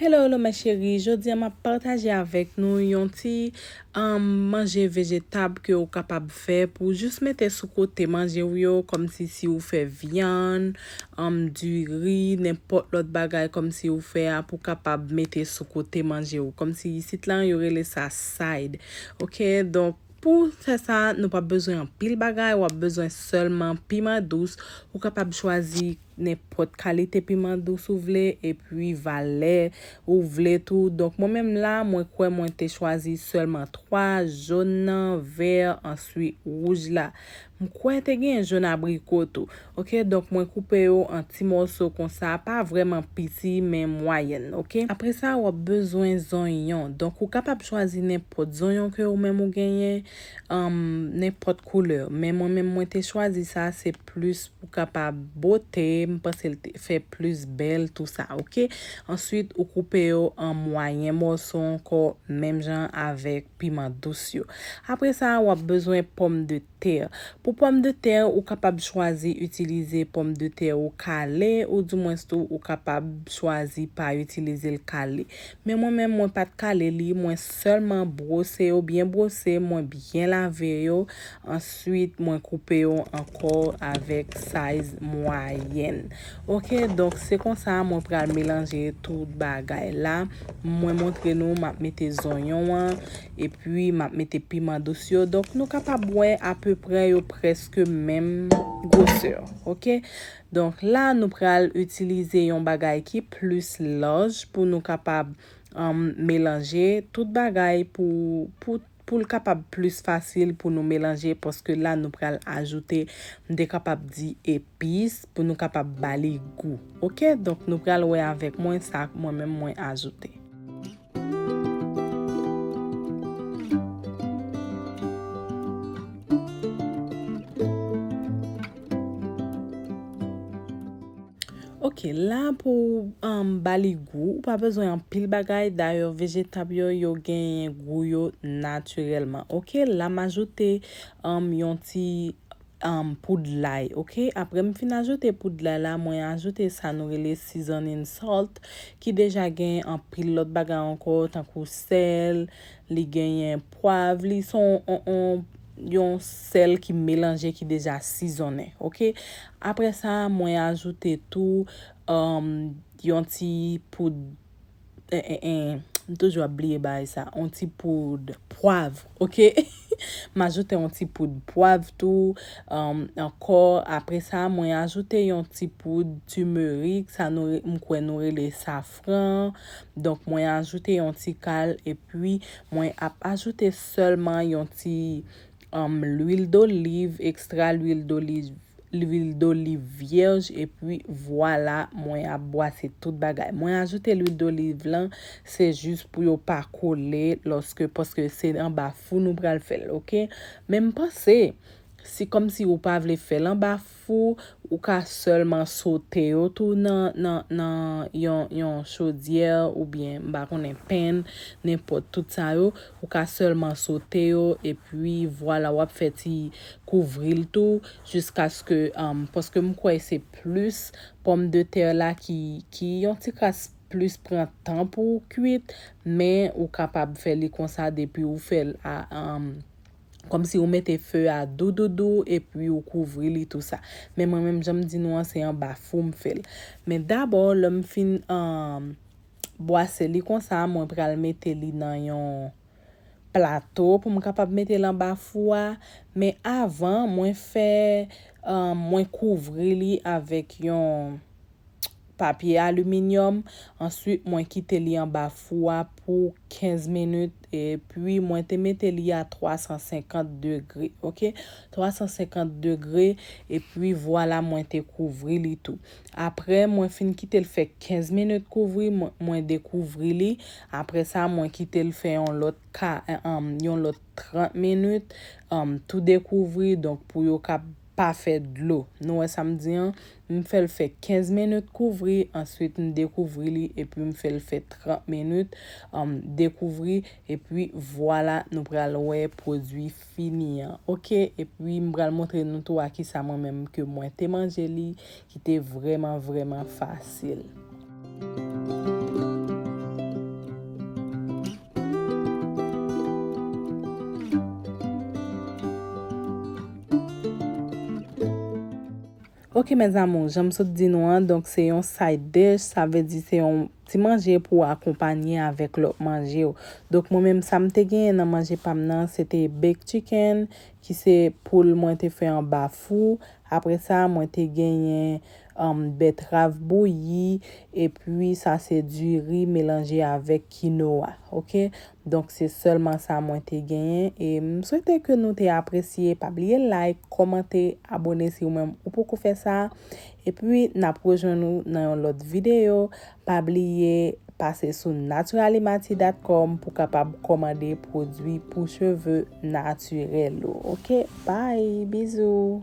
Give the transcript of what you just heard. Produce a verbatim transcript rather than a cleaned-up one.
Hello, hello, mes chéries. Jodi a, m ap pataje avèk nou yon ti um, manje vejetab ke ou kapab fè pou jis mete sou kote manje w yo, kòmsi si ou fè vyann, um, diri, nenpòt lòt bagay kòmsi ou fè a pou kapab mete sou kote manje w. Kòmsi isit la, yo rele sa side. Oke, donk, pou fè sa, nou p ap bezwen anpil bagay, w ap bezwen sèlman piman dous. Ou kapab chwazi nenpòt kalite piman dous ou vle, epi valè ou vle tou. Donk, mwen menm la, mwen kwè mwen te chwazi sèlman twa, jòn nan, vè, answit wouj la. M kwè te gen jòn abriko tou. Oke, donk mwen koupe yo an ti mòso konsa, pa vrèman piti, men mwayèn, oke? Apre sa, w ap bezwen zonyon. Donk, ou kapab chwazi nenpòt zonyon ke ou menm ou genyen, um, nenpòt koulè. Men mwen menm, mwen te chwazi sa, se plis pou kapab bote, m panse l te fè plis bèl, tou sa, oke? Answit, ou koupe yo an mwayen mòso ankò, menm jan avèk piman dous yo. Apre sa, w ap bezwen pòmdetè. Pou pòmdetè, ou kapab chwazi itilize pòmdetè ou kale, oudimwens tou, ou kapab chwazi pa itilize l kale. Men mwen menm, mwen pa t kale li, mwen sèlman bwose yo byen bwose, mwen byen lave yo. Answit, mwen koupe yo ankò avèk size mwayèn. Oke, donk se konsa mwen pral melanje tout bagay la. Mwen montre nou, m ap mete zonyon an, epi m ap mete piman dous yo. Donk, nou kapab wè apeprè yo prèske menm gwosè. Oke? Donk, la, nou pral itilize yon bagay ki plis laj pou nou kapab, um, melanje tout bagay pou, pou, pou l kapab plis fasil pou nou melanje, paske la, nou pral ajoute, m te kapab di epis, pou nou kapab ba li gou. Oke? Donk, nou pral wè avèk mwen sa mwen menm mwen ajoute. Oke, la pou, um, ba li gou, ou pa bezwen anpil bagay. Dayè, vejetab yo, yo genyen gou yo natirèlman. Oke, la m ajoute, um, yon ti, um, poud lay, oke? Apre m fin ajoute poud lay la, mwen ajoute sa nou rele seasoning salt, ki deja gen anpil lòt bagay ankò, tankou sèl, li genyen pwav, li se yon, yon, yon, yon sèl ki melanje, ki deja sizonnen, oke? Apre sa, mwen ajoute tou, um, yon ti poud, en, en, en, m toujou ap bliye bagay sa, yon ti poud pwav, oke? M ajoute yon ti poud pwav tou, um, ankò. Apre sa, mwen ajoute yon ti poud timerik, sa nou re-, m kwè nou rele safran. Donk, mwen ajoute yon ti kal, epi mwen ap ajoute sèlman yon ti, um, lwil doliv, ekstra lwil doliv, lwil doliv vyèj, epi vwala, mwen ap bwase tout bagay. Mwen ajoute lwil doliv lan, se jis pou yo pa kole, lòske, paske se anba fou nou pral fè l, oke? Men m panse, si kòmsi ou pa vle fè l anba fou, ou ka sèlman sote yo tou nan, nan, nan yon, yon chodyè oubyen, m pa konnen, pèn, nenpòt, tout sa yo. Ou ka sèlman sote yo, epi vwala, w ap fè ti kouvri l tou, jiskaske, um, paske m kwè se plis pòmdetè la ki, ki yon ti kras plis pran tan pou kwit, men ou kapab fè li konsa depi ou fè l a, um, kòmsi ou mete fe a doudoudou, epi ou kouvri li tou sa. Men mwen menm, jan m di nou an, se anba fou m fè l. Men dabò, lè m fin, um, bwase li konsa, mwen pral mete li nan yon plato pou m kapab mete l anba fou a. Men avan, mwen fè, um, mwen kouvri li avèk yon papye aliminyòm. Answit, mwen kite li anba fou a pou kenz minit. Epi, mwen te mete li a twa san senkant degre, oke? Twa san senkant degre. Epi, vwala, mwen te kouvri li tou. Apre, mwen fin kite l fè kenz minit kouvri, mwen, mwen dekouvri li. Apre sa, mwen kite l fè yon lòt ka, um, yon lòt trant minit, um, tou dekouvri, donk pou yo ka pa fè dlo. Nou wè sa m di an? M fè l fè kenz minit kouvri, answit m dekouvri li, epi m fè l fè trant minit, um, dekouvri, epi vwala, nou pral wè pwodui fini an. Oke, epi m pral montre nou tou a kisa mwen menm ke mwen te manje li, ki te vrèman, vrèman fasil. Ok, mes amours, jan m sot di nou an, donk se yon side dish, sa vle di se yon ti manje pou akonpanye avèk lòt manje yo. Donk mwen menm, sa m te genyen nan manje pa m nan, se te baked chicken, ki se poul mwen te fè anba fou. Apre sa, mwen te genyen um, bètrav bouyi, epi sa se diri melanje avèk kinoa, ok? Donk se sèlman sa mwen te genyen, e m swete ke nou te apresye. Pa bliye like, kòmante, abone si ou menm ou poko fè sa. Epi n ap rejwenn ou nan yon lòt videyo. Pa bliye pase sou naturalimati dot com pou kapab kòmande pwodui pou cheve natirèl ou, ok? Bye, bizou.